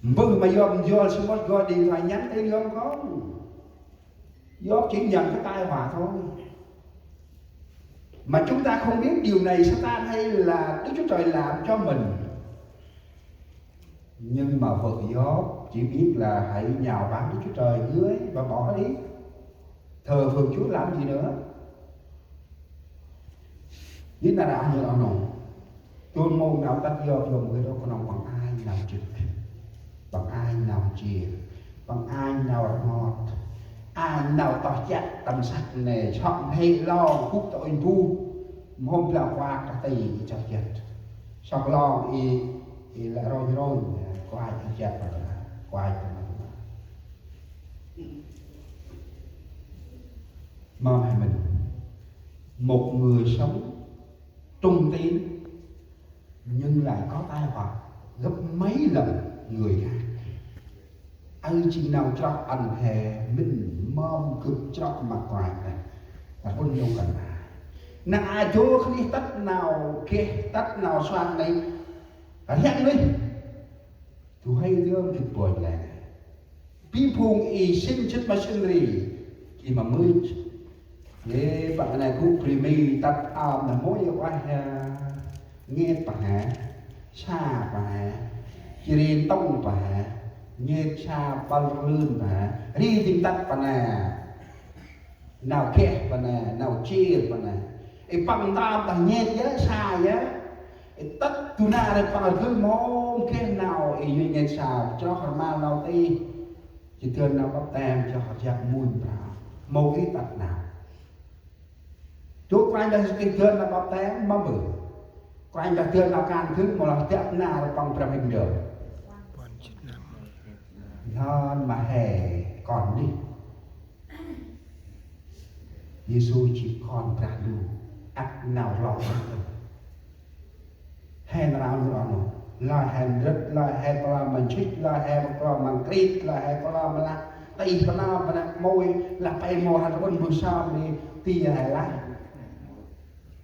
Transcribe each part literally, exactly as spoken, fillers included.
Mbơh mà Yôp njuăl samƀŭt gọi điện thoại nhắn tin Yôp không? Yôp chỉ nhận cái tai họa thôi. Mà chúng ta không biết điều này, Satan hay là Đức Chúa Trời làm cho mình. Nhưng mà vợ Yôp chỉ biết là hãy nhạo báng Đức Chúa Trời, hứa và bỏ đi. Thờ phượng Chúa làm gì nữa? Yêt nar aơ nhŭ a nŏng. Tơl mông nau tât Yôp, Yôp mâu gĭt ôh, knŏng păng ay nau jêh, păng ay nau jêh, păng ay nau rngot, ay nau toh chiă tâm săk nê, sŏk mhe lŏng gŭ ta uănh bu, mhôm blau kuak ta ti i chăl jêt. Sŏk lŏng i, i lĕ rônh rônh, kuai i jêt păng, kuai păng. Mâm he mĭn, một người sống trung tín nhưng lại có tai họa gấp mấy lần người khác. Aơ jêng nau chroh ăn he mĭn mâm gâp chroh ma Kôranh Brah. Ta bŭn nông kăn a. Nau a dô khân ay tât nau geh, tât nau suan nây. Rhiăng nuyh. Du huê dơm gĭt bônh lĕ. Bi phung i sĭn jât ma sĭn ri, i ma mưch. Yê, păng nê gŭ bri Mi tât a nê môi ueh he. Ngêt păng he. Sa păng he. Jêh ri ntŭng păng he. Ngêt sa pâl rlưn păng he. Ri dâng tât păng nê. Nau geh păng nê, nau jêr păng nê. I păng ntơm ta ngêt yơh, sa yơh. I tât du nar ri păng rgâl mâu geh nau, i yơh ngêt sa, chroh rmal nau tih. Jêh dơn nau báp-têm, chroh jăk munh prao. Mâu geh tât nau. Dôl Kôranh Brah Yêsu Krist dơn nau báp-têm, mâm ƀư. Kôranh Brah dơn nau kan gâp, mâu lah dăp nar păng brah mĭn dơm. Nhhơn ma he kon nuyh. Yêsu jêng Kon Brah Ndu, ăt nau rlong. He nau rlong nô. Lah he ndrât, lah he klo ma nchĭt, lah he klo ma nkrit, lah he klo ma lah tih păng nơm păng nơm môi, lah pe mâu hăn rƀŭn mbơh sơm ri, ti he lah.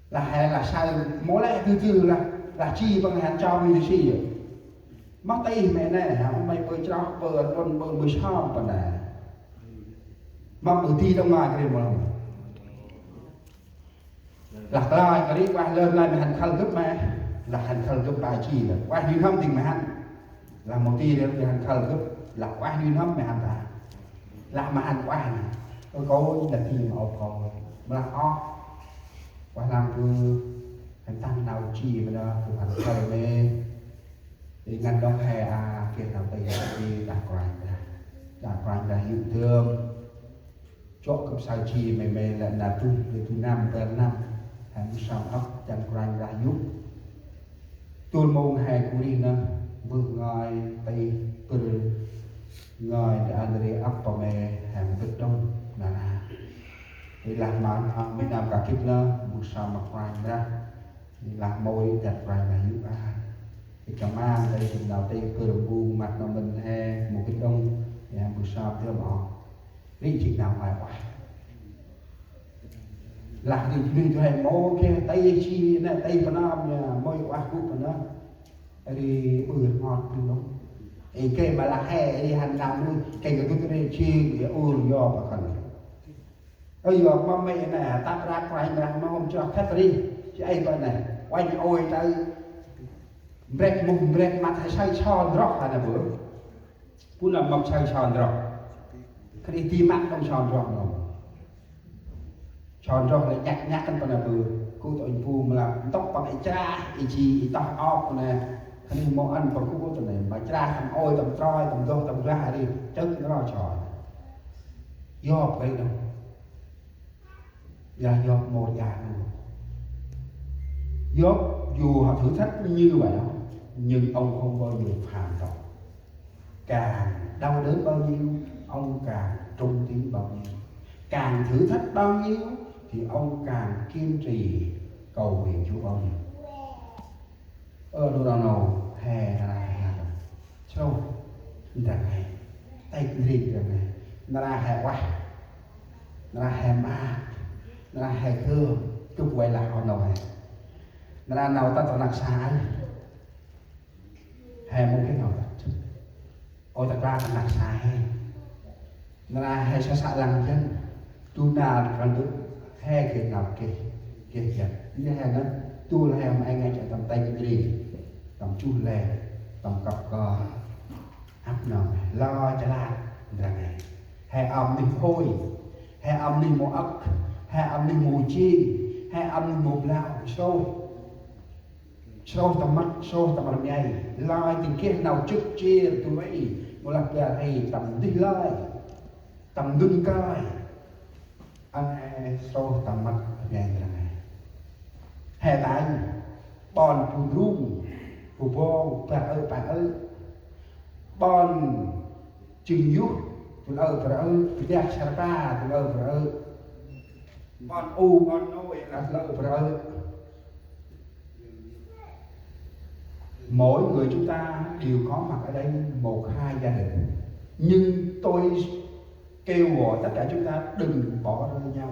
Lah he lah saơ mâu lĕ dư dư lah, lah ji păng hăn chom ri si yơh. Mâu tih mê nê, hăn mê ƀư chroh, ƀư rƀŭn, ƀư mbơh sơm păng nê. Mâm ƀư ti tâm ngai kri mâu. Lah kloi kri ueh lơn lơi mê hăn khâl gâp mê. Lah hăn khâl gâp ba ji lah. Ueh nuih n'hâm dâng mê hăn. Lah mâu ti lơn mê hăn khâl gâp. Lah ueh nuih n'hâm mê hăn ta. Lah mê hăn ueh nê. Ơ kônh, lah ti mâu ôp kônh. Mâu lah ôh. Ueh lăng ƀư hăn tăng nau ji mê nơh, ƀư hăn khâl mê. Ri ngăn đŏng he a, geh nau tih ri đah Kôranh Brah. Đah Kôranh Brah yô̆ dơm. Chŏ gâp saơ ji mê mê lĕ na tuh, ri tuh năm, bar năm. He mâu sơm ăp, dăn Kôranh Brah yô̆. Tôl mông he gŭ rêh nơh, mbơh ngơi, tih, bâr, ngơi, đah ăn ri ăp pa mê, he mâu gĭt đŏng, na na. Ri lah mân, ăn mê năm ka gĭt nơh, mâu sơm ma Kôranh Brah. Ri lah mâu ri dăt Kôranh Brah yô̆ a. Ri kơman, ri jêng nau tih, bâr, bung, măt nau mĭn he, mâu gĭt đŏng, he mâu sơm dơm ôh. Ri jêng nau ueh ueh. Lah ri jêng nau ueh mâu geh tih ji nê, tih păng nơm nê, mâu ueh gŭ păng nơh. Ri ƀư rngot ƀư lŭng. Ê, geh ma lah he, ri hăn nau nuih, geh kơ dŭt ri jêng, ê, ur yo păng kăn. Ơ, yo mâm mê nê, tăp rah Kôranh Brah mâu hôm chroh khât ri, ji ê păng nê, uănh ôi tơ. Mbrek muh, mbrek măt, he saơ so ndroh, hăn nê ƀư. Pŭn lah mâm saơ so ndroh. Khân ay di măt đŏng so ndroh nô. So ndroh lĕ nhăk nhăk kăn păng nê ƀư. Gŭ ta uănh bu mâu lah ntŭk păng i chrah, i ji, i toh ôp nê. Khân ay mâu ăn păng gŭ ta nê. Ma chrah tâm ôi, tâm troi, tâm doh, tâm glah ri. Chơk ndroh so. Yôp kơi đŏng. Yah Yôp mâu dja nô. Yôp dù họ thử thách như vậy đó, nhưng ông không bao giờ phản động. Càng đau đớn bao nhiêu, ông càng trung tín bao nhiêu. Càng thử thách bao nhiêu, thì ông càng kiên trì cầu nguyện Chúa bao nhiêu. Ơ, đô đa nô, he, nar aơ he, he. Sâu, ndrăng he. Tay kri ndrăng he. Nar aơ he ueh. Nar aơ he ma. Nar aơ he gơm. Gâp ueh lah oh nô he. Nar aơ nau tât ta năk sa. He mâu geh nau tât. Ôi ta kla ta năk sa he. Nra he sa sa lăng jăn. Du nar kăn dŭt he geh nau geh, geh jăn. Yơn he nơh, du he ma e ngai jăn tâm têng jri. Tâm chuh le, tâm kăp kơ. Ăp nơh, lo chalak, nra he. He ăm nih phôi. He ăm nih mâu âk. He ăm nih mâu chi. He ăm nih mâu blau. Sâu. Srôh tâm măt, srôh tâm rmei, lai dâng geh nau jŏt jêr dơi, mâu lah bar ri tâm ndih lai, tâm ndŭn kai. Ăn he srôh tâm măt rmei ndrăng he. He tanh, ƀon bu ndrung, bu bông, bar ơ̆, bar ơ̆. Ƀon Jâng Yuh, dŭl aơ bar ơ̆, Păng Dak Sar Pa, dŭl aơ bar ơ̆. Ƀon U, ƀon Nôi, dŭl aơ bar ơ̆. Mỗi người chúng ta đều có mặt ở đây một hai gia đình. Nhưng tôi kêu gọi tất cả chúng ta đừng bỏ rơi nhau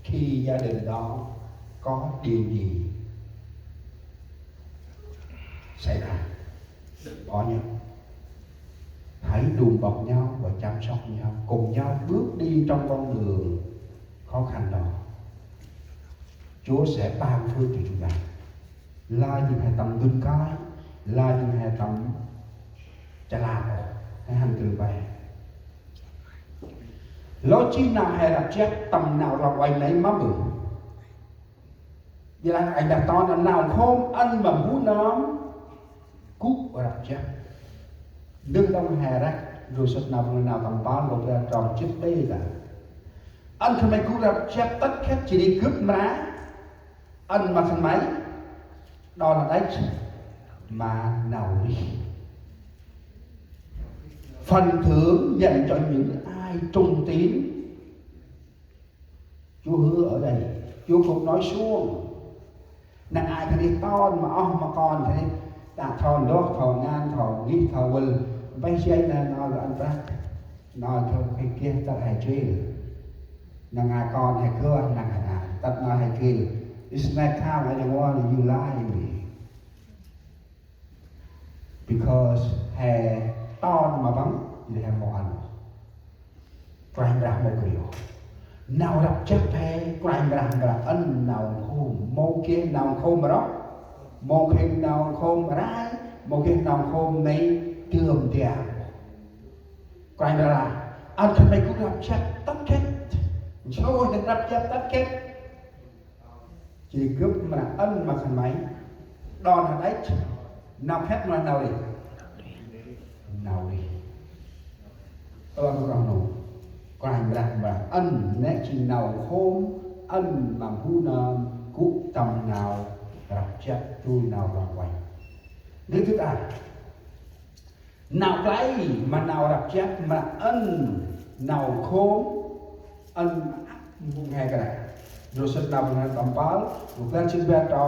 khi gia đình đó có điều gì xảy ra. Đừng bỏ nhau. Hãy đùm bọc nhau và chăm sóc nhau, cùng nhau bước đi trong con đường khó khăn đó. Chúa sẽ ban phước cho chúng ta. Lah jêng he tâm ndŭn kai, lah jêng he tâm chalak, he hăn krư pe. Lor jêh nau he răp jăp tâm nau rlong uănh nây mâm ƀư. Ƀiălah Kôranh Brah ton nau nkhôm ăn ma bu nơm gŭ răp jăp. Ndơ đŏng he răk, ndơ săt nau, nau tâm păl, lŏ ƀiă trong jê̆t ƀe ta. Ăn khân may gŭ răp jăp tât khât jêh ri gâp mra ăn ma khân may đon đăch ma nau rêh. Phần thưởng dành cho những ai trung tín. Chúa hứa ở đây, Chúa không nói suông. Năng ai khân may ton ma oh ma kon khân may, ta thon đŏk, thon ngan, thon ngih, thon vâl, mpeh jay na nau ăn prăk, nau thon khân may geh tât he jêl. Năng ai kon he gơh, năng ai tât nau he jêl. It's my time, I don't want you lie me. Because he ton ma Păng, jêh ri he mâu ăn. Kôranh Brah mâu krio. Nau răp jăp he, Kôranh Brah, Brah ăn nau nkhôm, mâu geh nau nkhôm ma roh, mâu geh nau nkhôm ma rai, mâu geh nau nkhôm ma dơm dam. Kôranh Brah lah ăn khân may gŭ răp jăp tât khât. Nsrôyh he răp jăp tât khât. Jêh ri gâp mra ăn ma khân may đon he đăch, nau khât mra nau rêh. Nau rêh. Ơ, kơt nô, Kôranh Brah mra ăn nê jêng nau nkhôm ăn ma bu nơm gŭ tâm nau răp jăp, dơi nau rlong uănh. Ndri dŭt a. Nau klei ma nau răp jăp mra ăn nau nkhôm ăn ma ăp phung he kra. Ndrôl sĭt nau Bơngăt Tâm Păl, mâu găn sĭt bar trong